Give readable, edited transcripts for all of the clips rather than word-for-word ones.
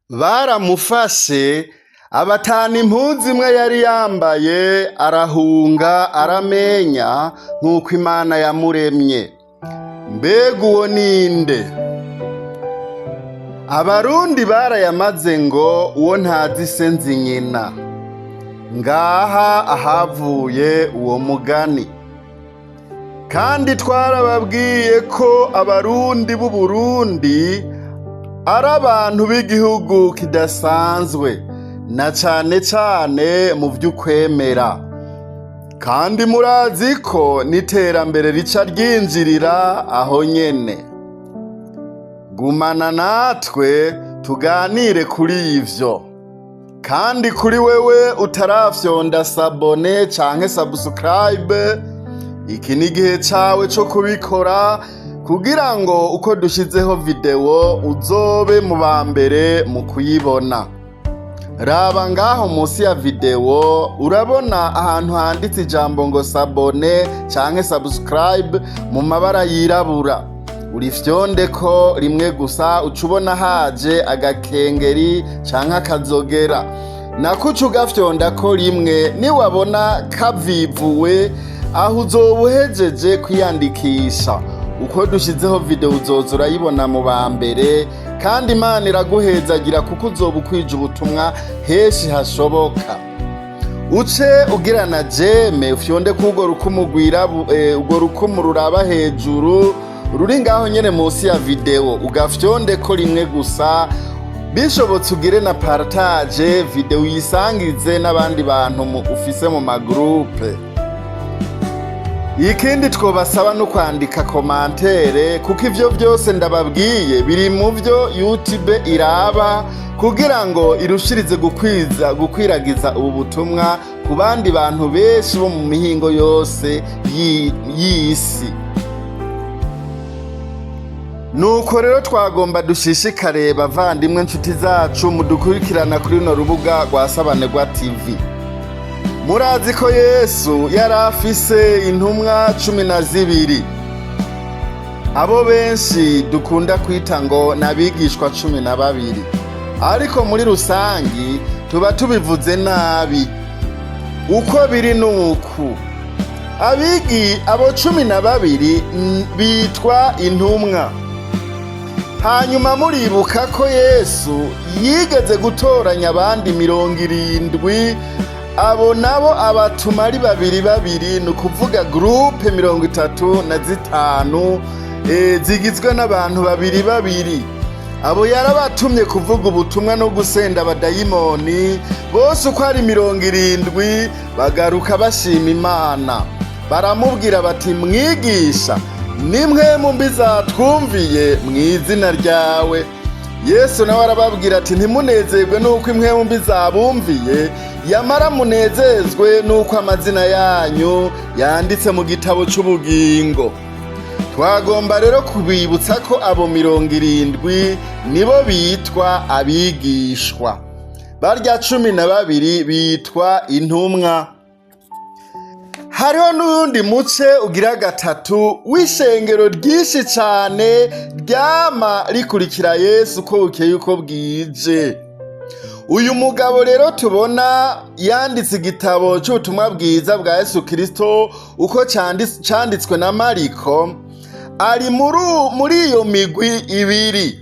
Baramufashe abatana impuzu imwe yari yambaye, arahunga aramenya nk'uko Imana yamuremye. Mbega uwo ninde? Abarundi barayamaze ngo uwo ntazi se nzi nyina. Ngaha ahavuye uwo mugani. Kandi twarababwiye ko Abarundi b'Uburundi ari abantu b'igihugu kidasanzwe, na cane cane mu vy'ukwemera. Kandi murazi ko n'iterambere rica ryinjirira aho nyene. Gumana natwe tuganire kuri ivyo. Kandi kuri wewe utarafyonda s'abonner canke subscribe, iki ni igihe cawe co kubikora kugira ngo uko dushizeho video uzobe mu ba mbere mu kuyibona. Raba ngaho munsi ya video, urabona ahantu handitse ijambo ngo s'abonner canke subscribe mu mabara yirabura. Urifyondeko rimwe gusa, uca ubona haje agakengeri canke akazogera, nako uca ugafyondako rimwe. Niwabona kavivuwe, aho uzoba uhejeje kwiyandikisha. Uko dushizeho video uzoza urayibona mu ba mbere, kandi Imana iraguhezagira kuko uzoba ukwije ubutumwa henshi hashoboka. Uce ugira na j'aime, ufyonde k'urwo rukumu urwo rukumu ruraba hejuru ruri ngaho nyene munsi ya video, ugafyonde ko rimwe gusa. Bishobotse ugire na partage video, uyisangize n'abandi bantu ufise mu ma groupe. Ikindi twobasaba no kwandika commentaire, kuko ivyo vyose ndababwiye biri mu vyo YouTube iraba kugira ngo irushirize gukwiza gukwiragiza ubu butumwa ku bandi bantu benshi bo mu mihingo yose y'isi. Nuko rero twagomba dushishikare, bavandimwe, nshuti zacu mudukurikirana kuri runo rubuga rwa Sabanegwa TV. Murazi ko Yesu yari afise intumwa 12, abo benshi dukunda kwita ngo n'abigishwa 12, ariko muri rusangi tuba tubivuze nabi. Uko biri nuku: abigi abo 12 bitwa intumwa. Hanyuma muribuka ko Yesu yigeze gutoranya abandi 70, abo nabo abatuma ari babiri babiri, ni ukuvuga groupe 35 zigizwe n'abantu babiri babiri. Abo yarabatumye kuvuga ubutumwa no gusenda abadayimoni. Bose uko ari 70 bagaruka bashima Imana, baramubwira bati: "Mwigisha, nimwe mu mbi zatwumviye mu izina ryawe." Yesu nawe arababwira ati: "Ntimunezerwe n'uko impwemu mbi zabumviye, yamara munezezwe n'uko amazina yanyu yanditse mu gitabo c'ubugingo." Twagomba rero kubibutsa ko abo 70 nibo bitwa abigishwa, barya 12 bitwa intumwa. Hariho n'uwundi muce ugira gatatu w'ishengero ryinshi cane ryama rikurikira Yesu uko bukeye uko bwije. Uyu mugabo rero tubona yanditse igitabo c'ubutumwa bwiza bwa Yesu Kristo uko canditswe na Mariko, ari muri iyo migwi ibiri.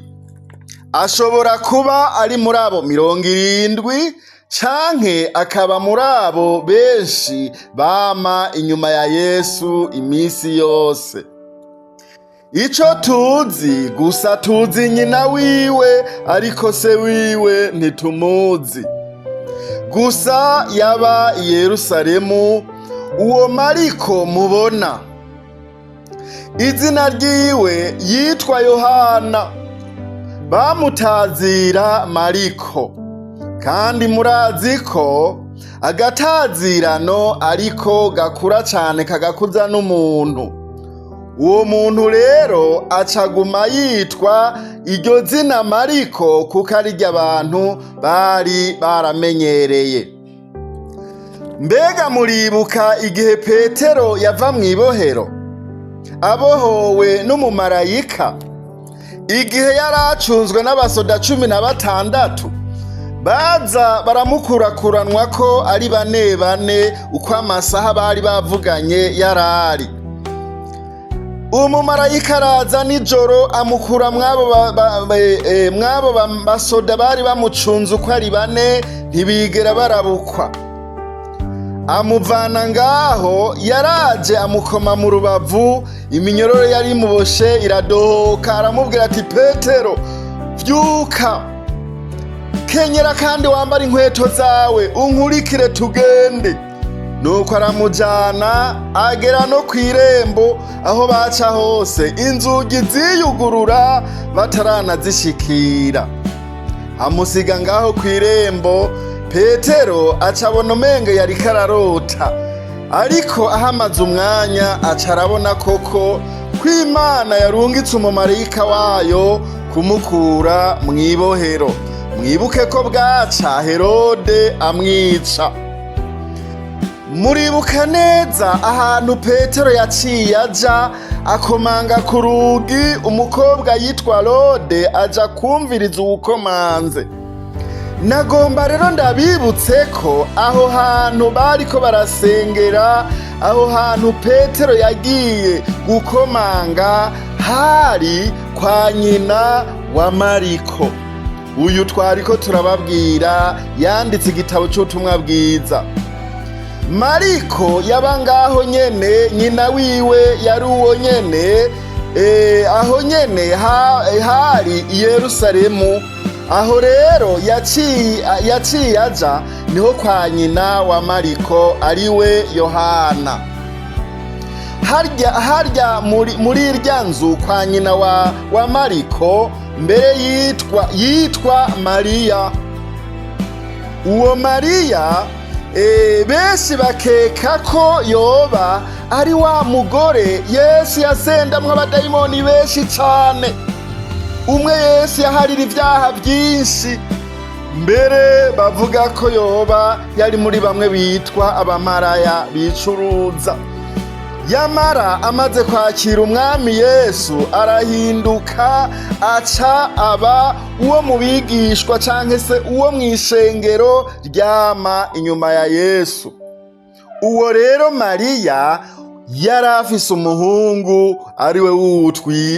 Ashobora kuba ari muri abo 70 canke akaba muri abo benshi bama inyuma ya Yesu iminsi yose. Ico tuzi gusa, tuzi nyina wiwe, ariko se wiwe ntitumuzi. Gusa yaba i Yerusalemu. Uwo Mariko mubona, izina ryiwe yitwa Yohana, bamutazira Mariko. Kandi murazi ko agatazirano ariko gakura cane, kagakuza n'umuntu. Uwo muntu rero acaguma yitwa iryo zina Mariko, kuko ariryo abantu bari baramenyereye. Mbega muribuka igihe Petero yava mw'ibohero abohowe n'umumarayika? Igihe yari acunzwe n'abasoda 16, baza baramukurakuranwa ko ari bane bane uko amasaha bari bavuganye yarari. Umumarayika araza nijoro, amukura mw'abo mw'abo basoda bari bamucunze uko ari bane, ntibigera barabukwa. Amuvana ngaho, yaraje amukoma mu rubavu, iminyororo yari imuboshe iradohoka. Aramubwira ati: "Petero, vyuka, kenyera kandi wambare inkweto zawe, unkurikire tugende." Nuko aramujana, agera no ku irembo. Aho baca hose inzugi ziyugurura bataranazishikira. Amusiga ngaho ku irembo. Petero aca abona umengo yariko ararota, ariko ahamaze umwanya aca arabona koko ko Imana yarungitse umumarayika wayo kumukura mw'ibohero. Mwibuke ko bwaca Herode amwica. Muribuka neza ahantu Petero yaciye aja akomanga ku rugi, umukobwa yitwa Rode aja kumviriza uwukomanze. Nagomba rero ndabibutse ko aho hantu bariko barasengera, aho hantu Petero yagiye gukomanga, hari kwa nyina wa Mariko, uyu twariko turababwira yanditse igitabo c'ubutumwa bwiza. Mariko yaba ngaho nyene, nyina wiwe yari uwo nyene. Aho nyene hari i Yerusalemu. Aho rero yaciye aja niho kwa nyina wa Mariko, ariwe Yohana. Harya muri irya nzu kwa nyina wa Mariko, mbere yitwa Mariya. Uwo Mariya, benshi bakeka ko yoba ari wa mugore Yesu yasendamwo abadayimoni benshi cane, umwe Yesu yaharira ibyaha byinshi. Mbere bavuga ko yoba yari muri bamwe bitwa abamaraya bicuruza. Yamara amaze kwakira Umwami Yesu, arahinduka, aca aba uwo mu bigishwa canke se uwo mw'ishengero ryama inyuma ya Yesu. Uwo rero Mariya yari afise umuhungu, ariwe wuwu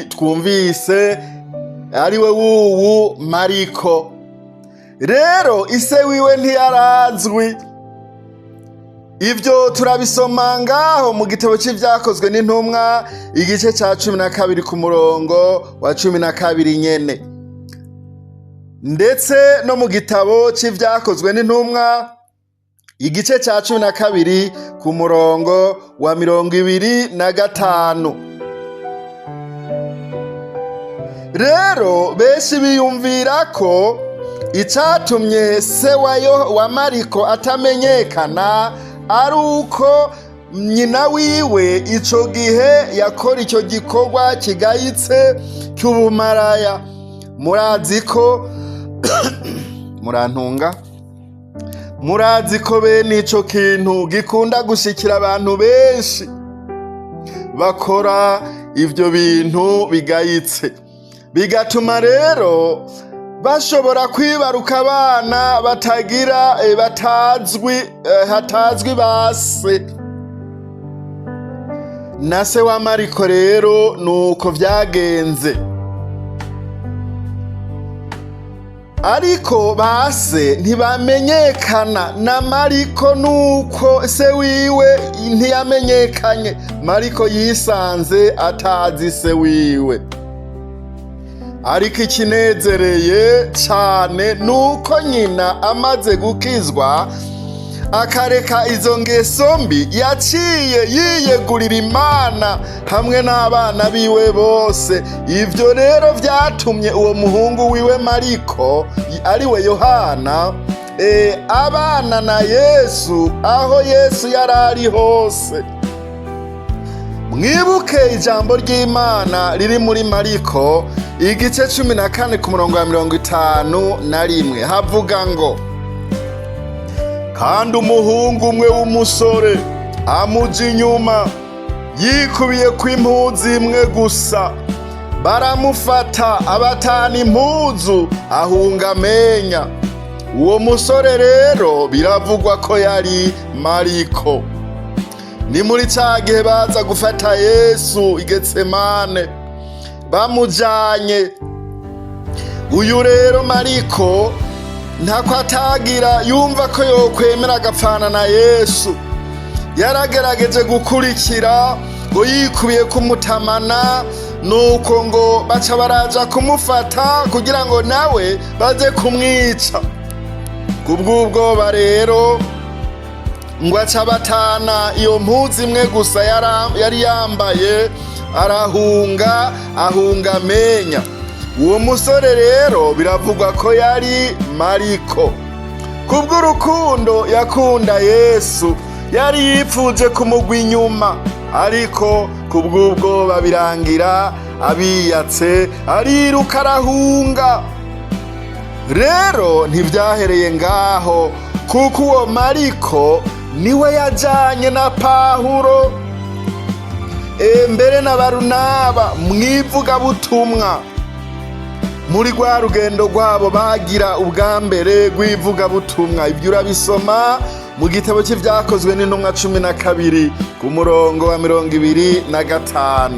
twumvise, ariwe wuwu Mariko. Rero ise wiwe ntiyarazwi. Ibyo turabisoma ngaho mu gitabo c'Ivyakozwe n'Intumwa, igice ca 12 ku murongo wa 12 nyene, ndetse no mu gitabo c'Ivyakozwe n'Intumwa, igice ca 12 ku murongo wa 25. Rero benshi biyumvira ko icatumye se wa Mariko atamenyekana ari uko nyina wiwe ico gihe yakora ico gikorwa kigayitse cy'ubumaraya. Murazi ko, murantunga, murazi ko bene ico kintu gikunda gushikira abantu benshi bakora ivyo bintu bigayitse, bigatuma rero bashobora kwibaruka abana batagira batazwi, hatazwi base. Na se wa Mariko rero nuko vyagenze, ariko base ntibamenyekana. Na Mariko nuko se wiwe ntiyamenyekanye. Mariko yisanze atazi se wiwe. Ariko ikinezereye cane nuko nyina amaze gukizwa, akareka izo ngeso mbi, yaciye yiyegurira Imana hamwe n'abana biwe bose. Ivyo rero vyatumye uwo muhungu wiwe Mariko, ariwe Yohana, abana na Yesu aho Yesu yari ari hose. Mwibuke ijambo ry'Imana riri muri Mariko, igice 14 ku murongo wa 51, havuga ngo: "Kandi umuhungu umwe w'umusore amuja inyuma, yikubiye ku impuzu imwe gusa." Baramufata, abatana impuzu, ahunga amenya. Uwo musore rero biravugwa ko yari Mariko. Ni muri ca gihe baza gufata Yesu i Getsemane bamujanye. Uyu rero Mariko ntako atagira, yumva ko yokwemera agapfana na Yesu. Yaragerageje gukurikira ngo yikubiye kumutamana, nuko ngo baca baraja kumufata kugira ngo nawe baze kumwica. Kubw'ubwoba rero ngo aca batana iyo mpuzu imwe gusa yari yambaye, arahunga, ahunga amenya. Uwo musore rero biravugwa ko yari Mariko. Kubw'urukundo yakunda Yesu, yari yipfuje kumugwa inyuma, ariko kubw'ubwoba birangira abiyatse, ariruka, arahunga. Rero ntibyahereye ngaho, kuko uwo Mariko niwe yajanye na Pahuro, mbere na Barunaba mwivugabutumwa, muri rwa rugendo rwabo bagira ubwa mbere rw'ivugabutumwa. Ibyo urabisoma mu gitabo cy'Ibyakozwe n'Intumwa 12 ku murongo wa 25.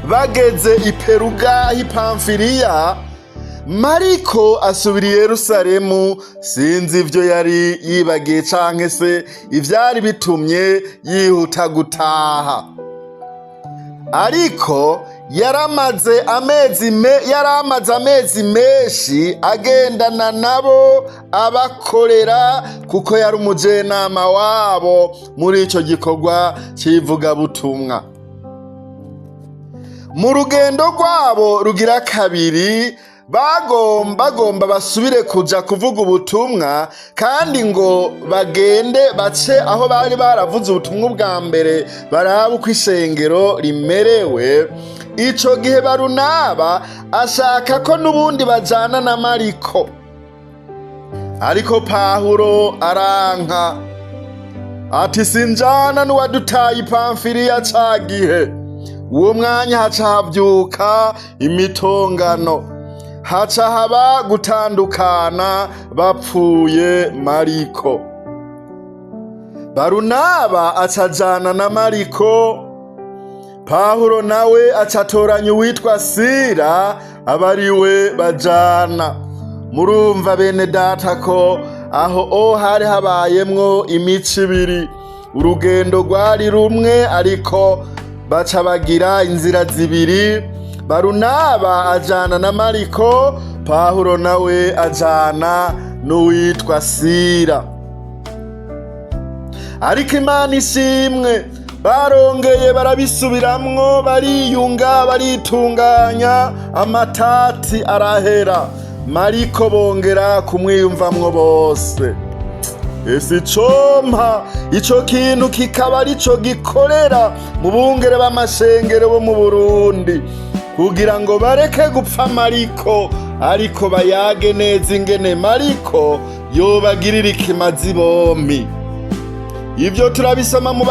Bageze i Peruga h'i Pamfiliya, Mariko asubira i Yerusalemu. Sinzi ibyo yari yibagiye canke se ivyari bitumye yihuta gutaha, ariko yaramaze amezi menshi agendana nabo, abakorera, kuko yari umujenama wabo muri ico gikorwa c'ivugabutumwa. Mu rugendo rwabo rugira kabiri, bagomba basubire kuja kuvuga ubutumwa, kandi ngo bagende bace aho bari baravuze ubutumwa bwa mbere, barabe uko ishengero rimerewe. Ico gihe Barunaba ashaka ko n'ubundi bajana na Mariko, ariko Pahuro aranka, ati: "Sinjana n'uwadutaye Ipamfiriya ca gihe." Uwo mwanya haca havyuka imitongano, haca haba gutandukana, bapfuye Mariko. Barunaba acajana na Mariko. Pahuro nawe acatoranya uwitwa Sira, aba ari we bajana. Murumva bene data ko aho o hari habayemwo imico ibiri. Urugendo rwari rumwe, ariko baca bagira inzira zibiri. Barunaba ajana na Mariko, Pahuro nawe ajana n'uwitwa Sira. Ariko Imana ishimwe, barongeye barabisubiramwo, bariyunga, baritunganya, amatati arahera. Mariko bongera kumwiyumvamwo bose. Ese icompa ico kintu kikaba arico gikorera mu bungere b'amashengero bo mu Burundi, kugira ngo bareke gupfa Mariko, ariko bayage neza ingene Mariko yobagirira ikimazi bompi. Ibyo turabisoma mu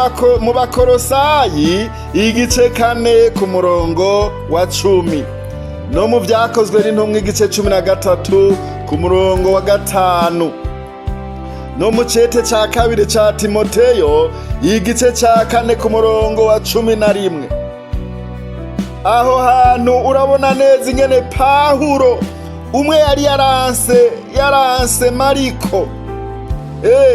Bakorosayi igice 4 ku murongo wa 10, no mu Byakozwe n'Intumwa igice 13 ku murongo wa 5, no mu cete ca kabiri ca Timoteyo igice ca 4 ku murongo wa 11. Aho hantu urabona neza ingene Pahuro umwe yari yaranse Mariko,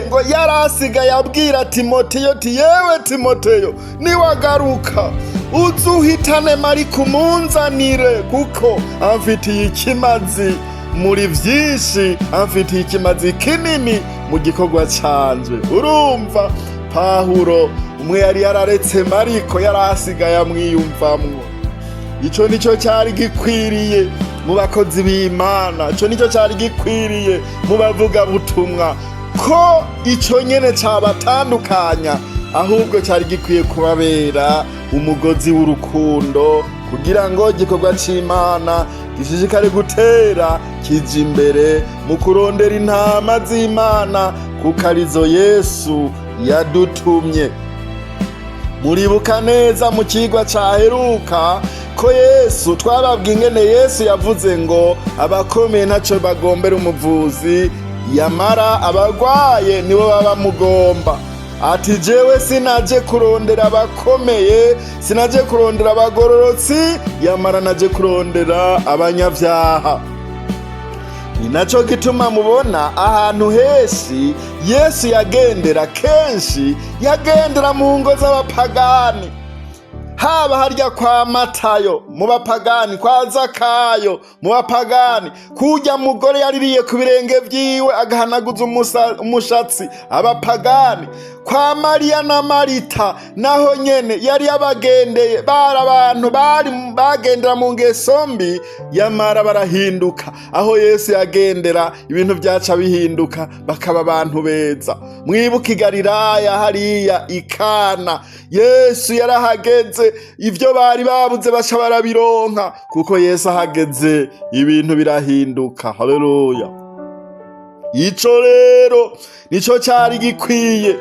ngo yarasigaye abwira Timoteyo ti: "Yewe Timoteyo, niwagaruka uzuhitane Mariko umunzanire, kuko amfitiye ikimazi muri vyinshi, amfitiye ikimazi kinini mu gikorwa canje." Urumva Pahuro umwe yari yararetse Mariko yarasigaye amwiyumvamwo. Ico nico cyari gikwiriye mu bakozi b'Imana, ico nico cyari gikwiriye mu bavugabutumwa, ko ico nyene cabatandukanya ahubwo cyari gikwiye kubabera umugozi w'urukundo, kugira ngo igikorwa c'Imana gishishikare gutera kija imbere mu kurondera intama z'Imana, kuko arizo Yesu yadutumye. Muribuka neza mu kigwa caheruka Ko Yesu twababwiye ingene Yesu yavuze ngo abakomeye ntaco bagombera umuvuzi, yamara abagwaye nibo baba bamugomba. Ati jewe sinaje kurondera abakomeye, sinaje kurondera abagororotsi, yamara naje kurondera abanyavyaha. Ni naco gituma mubona ahantu henshi Yesu yagendera, kenshi yagendera mu ngo z'abapagani, haba harya kwa Matayo mu bapagani, kwa Zakayo mu bapagani, kurya mugore yaririye ku birenge vyiwe agahanaguza umushatsi, abapagani, kwa Mariya na Marita naho nyene yari yabagendeye. Bari abantu bari bagendera mu ngeso mbi, yamara barahinduka. Aho Yesu yagendera ibintu vyaca bihinduka, bakaba abantu beza. Mwibuke i Galilaya hariya ikana, Yesu yarahageze, ivyo bari babuze baca barabironka, kuko Yesu ahageze ibintu birahinduka. Haleluya! Ico rero nico cari gikwiye.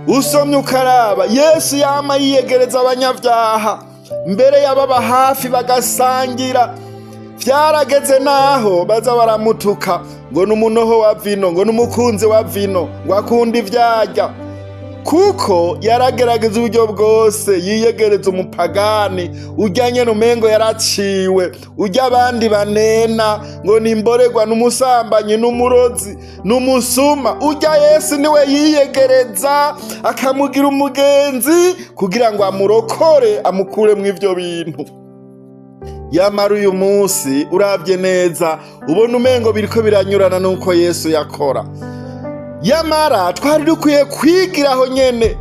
Usomye ukaraba, Yesu yama yiyegereza abanyabyaha, mbere yababa hafi bagasangira. Vyarageze naho baza baramutuka ngo ni umunoho wa vino, ngo ni umukunzi wa vino, ngo akunda ivyarya, kuko yaragerageza uburyo bwose yiyegereza umupagani urya nyene umengo yaraciwe, urya abandi banena ngo ni imborerwa, n'umusambanyi, n'umurozi, n'umusuma. Urya Yesu niwe yiyegereza akamugira umugenzi kugira ngo amurokore, amukure mu ivyo bintu. Yamara uyu munsi uravye neza ubona umengo biriko biranyurana n'uko Yesu yakora. Yamara twari dukwiye kwigiraho nyene.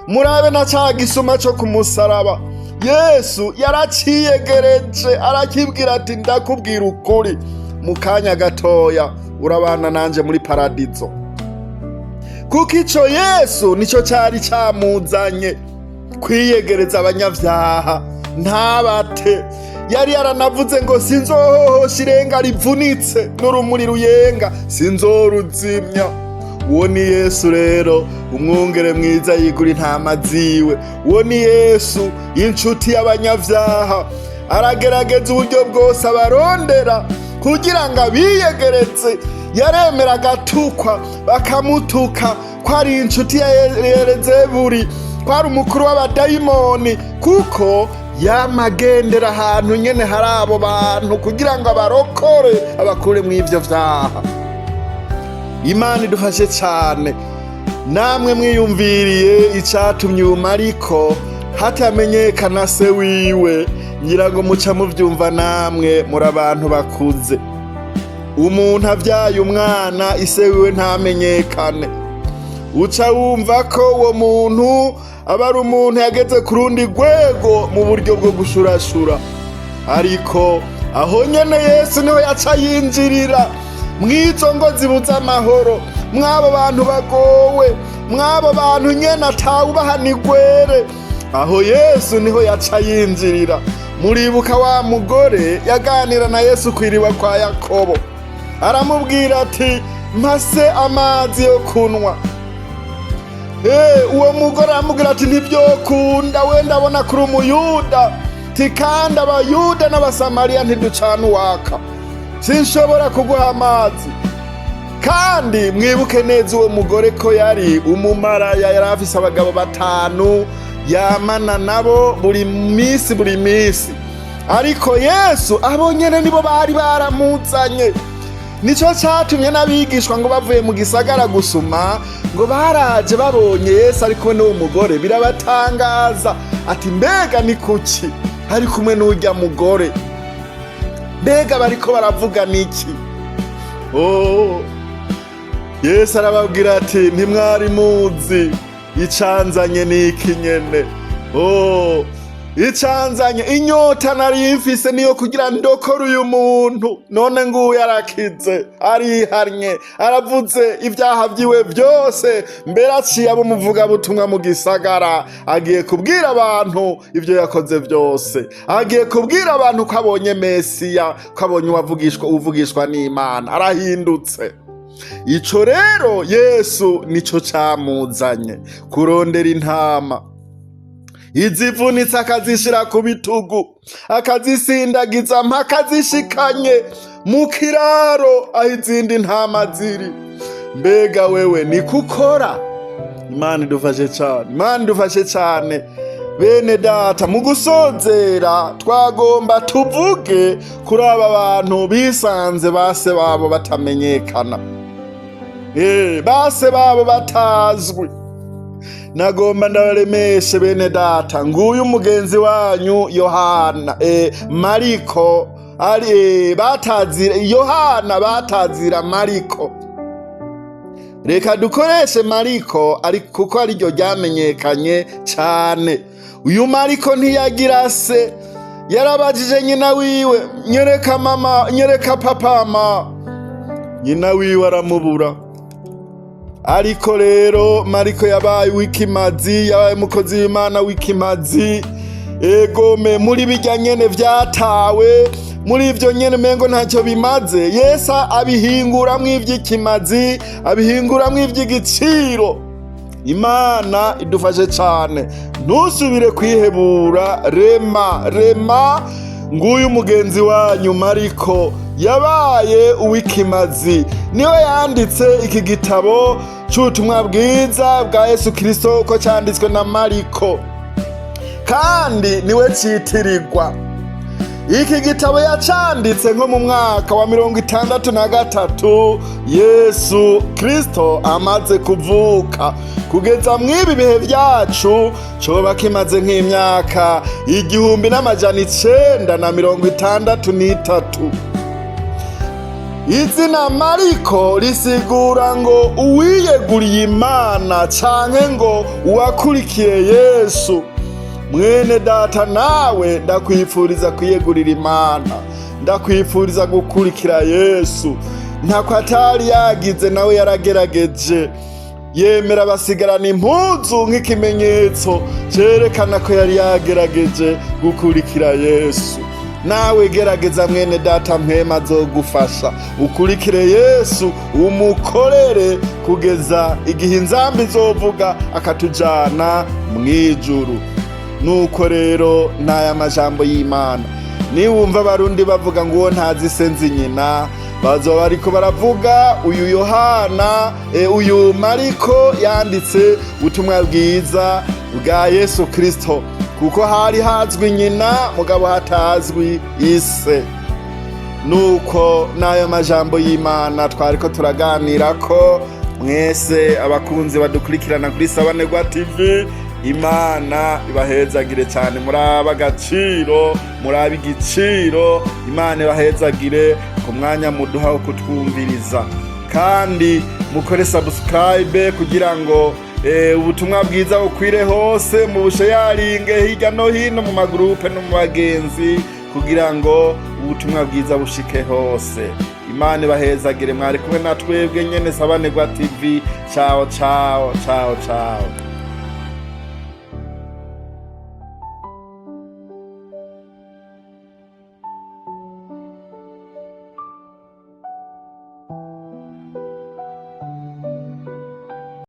Murabe na ca gisuma co ku musaraba, Yesu yaraciyegereje arakibwira ati ndakubwira ukuri, mu kanya gatoya urabana nanje muri paradizo. Kuko ico Yesu nico cari camuzanye, kwiyegereza abanyavyaha ntabate. Yari yaranavuze ngo sinzohohosha irenga rivunitse, n'urumuri ruyenga sinzoruzimya. Uwo ni Yesu rero, umwungere mwiza yigura intama ziwe. Uwo ni Yesu, inshuti y'abanyavyaha. Aragerageza uburyo bwose abarondera kugira ngo abiyegereze. Yaremera agatukwa, bakamutuka ko ari inshuti ya Yerezeburi, ko ari umukuru w'abadayimoni, kuko yamagendera ahantu nyene hari abo bantu kugira ngo abarokore, abakure mu ivyo vyaha. Imana idufashe cane. Namwe mwiyumviriye icatumye uyu Mariko hatamenyekana se wiwe, ngira ngo muca muvyumva, namwe muri abantu bakuze. Umuntu avyaye umwana ise wiwe ntamenyekane, uca wumva ko uwo muntu aba ari umuntu yageze ku rundi rwego mu buryo bwo gushurashura. Ariko aho nyene Yesu niho yaca yinjirira mw'izo ngo zibuze amahoro, mw'abo bantu bagowe, mw'abo bantu nyene atawubahanigwere. Aho Yesu niho yaca yinjirira. Muribuka wa mugore yaganira na Yesu kw'iriba kwa Yakobo, aramubwira ati mpase amazi yo kunywa. Uwo mugore aramubwira ati ntibyokunda, we ndabona kuri umuyuda, ti kandi abayuda n'abasamariya ntiducana uwaka, sinshobora kuguha amazi. Kandi mwibuke neza uwo mugore ko yari umumaraya, yari afise abagabo 5 yamana nabo buri minsi buri minsi. Ariko Yesu abo nyene nibo bari baramuzanye. Nico catumye n'abigishwa ngo bavuye mu gisagara gusuma, ngo baraje babonye Yesu ari kumwe n'uwo mugore, birabatangaza, ati mbega ni kuki ari kumwe n'urya mugore? Mbega bariko baravuga niki? Oh, Yesu arababwira ati ntimwari muzi icanzanye n'iki nyene. Oh, icanzanye, inyota nari mfise niyo kugira ndokore uyu muntu, none nguyu arakize, arihannye, aravuze ibyaha vyiwe byose, mbere aciye abo umuvugabutumwa mu gisagara, agiye kubwira abantu ibyo yakoze byose, agiye kubwira abantu ko abonye Mesiya, ko abonye uwavugishwa, uvugishwa n'Imana, arahindutse. Ico rero Yesu nico camuzanye, kurondera intama. Izivunitse akazishira ku bitugu, akazisindagiza mpaka zishikanye mu kiraro aho izindi ntama ziri. Mbega wewe niko ukora? Imana idufashe cyane, Imana idufashe cyane. Bene data, mu gusozera twagomba tuvuge kuri aba bantu bisanze base babo batamenyekana, base babo batazwi. Nagomba ndabaremeshe, bene data. Nguyu mugenzi wanyu Yohana, Mariko ari, batazira Yohana, batazira Mariko. Reka dukoreshe Mariko ari kuko ariryo ryamenyekanye cyane. Uyu Mariko ntiyagira se. Yarabajije nyina wiwe: "Nyereka mama, nyereka papa ma." Nyina wiwe aramubura. Ariko rero Mariko yabaye uw'ikimazi, yabaye umukozi w'Imana w'ikimazi. Egome, muri bijya nyene vyatawe, muri ivyo nyene umengo ntacyo bimaze, Yesu abihinguramwo ivy'ikimazi, abihinguramwo ivy'igiciro. Imana idufashe cane. Ntusubire kwihebura. Rema, rema. Nguyu mugenzi wanyu Mariko yabaye uw'ikimazi, niwe yanditse iki gitabo c'ubutumwa bwiza bwa Yesu Kristo, ko canditswe na Mariko, kandi niwe citirirwa. Iki gitabo yacanditse nko mu mwaka wa 63 Yesu Kristo amaze kuvuka. Kugeza mw'ibi bihe vyacu coba kimaze nk'imyaka 1963. Izina Mariko risigura ngo uwiyeguriye Imana canke ngo uwakurikiye Yesu. Mwene data, nawe ndakwifuriza kwiyegurira Imana, ndakwifuriza gukurikira Yesu. Ntako atari yagize, nawe yaragerageje, yemera basigarana impuzu nk'ikimenyetso cerekana ko yari yagerageje gukurikira Yesu. Nawe gerageza, mwene data, mpema azogufasha ukurikire Yesu, umukorere kugeza igihe inzambi izovuga akatujana mw'ijuru. Nuko rero n'aya majambo y'Imana. Niwumva Abarundi bavuga ngo uwo ntazi se nzi nyina, bazoba bariko baravuga uyu Yohana, uyu Mariko yanditse ubutumwa bwiza bwa Yesu Kristo, kuko hari hazwi nyina mugabo hatazwi ise. Nuko n'ayo majambo y'Imana twariko turaganira ko mwese abakunzi badukurikirana kuri Sabanegwa TV, Imana ibahezagire cyane. Muraba agaciro, muraba igiciro. Imana ibahezagire ku mwanya muduha wo kutwumviriza, kandi mukore subscribe kugira ngo ubutumwa bwiza bukwire hose, mu bushayaringe hirya no hino, mu magurupe no mu bagenzi, kugira ngo ubutumwa bwiza bushike hose. Imana ibahezagire. Mwari kumwe na twebwe nyene Sabanegwa TV. Ciao, ciao, ciao, ciao.